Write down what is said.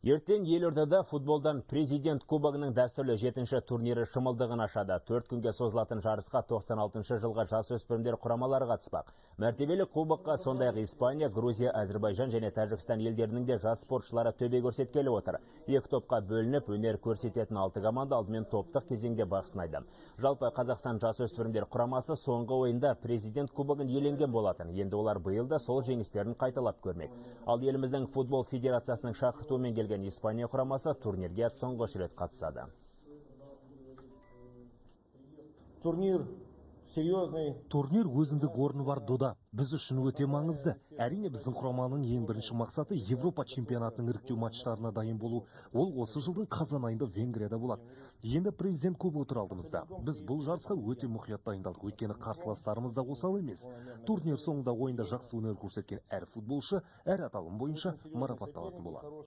Ертең елордада футболдан Президент кубогының дәстүрлі жетінші турнирі шымылдығын ашады. 4 күнге созылатын жарысқа 96 жылғы жасөспірімдер құрамалары қатыспақ. Мәртебелі кубокқа сондай-ақ Испания, Грузия, Әзірбайжан және Тәжікстан елдерінің де жас спортшылары төбе көрсеткелі отыр. Екі топқа бөлініп, өнер көрсететін алты команда алдымен топтық кезеңде бақ сынайды. Жалпы, Қазақстан жасөспірімдер құрамасы соңғы ойында Президент кубогын иеленген болатын. Енді олар биыл да сол жеңістерін қайталап көрмек. Ал еліміздің футбол федерациясының шақыртуымен келген Испания құрамасы турнирге тұңғыш рет қатысады. Турнир серьезный. Турнир өзіндік орны бар дода. Біз үшін өте маңызды. Әрине, біздің құраманың ең бірінші мақсаты — Европа чемпионатының іріктеу матчтарына дайын болу. Ол осы жылдың қазан айында Венгрияда болады. Енді Президент кубогы тұр алдымызда. Біз бұл жарысқа өте мұқият дайындалдық, өйткені қарсыластарымыз да осал емес. Турнир соңында ойында жақсы өнер көрсеткен әр футболшы әр аталым бойынша марапатталатын болады.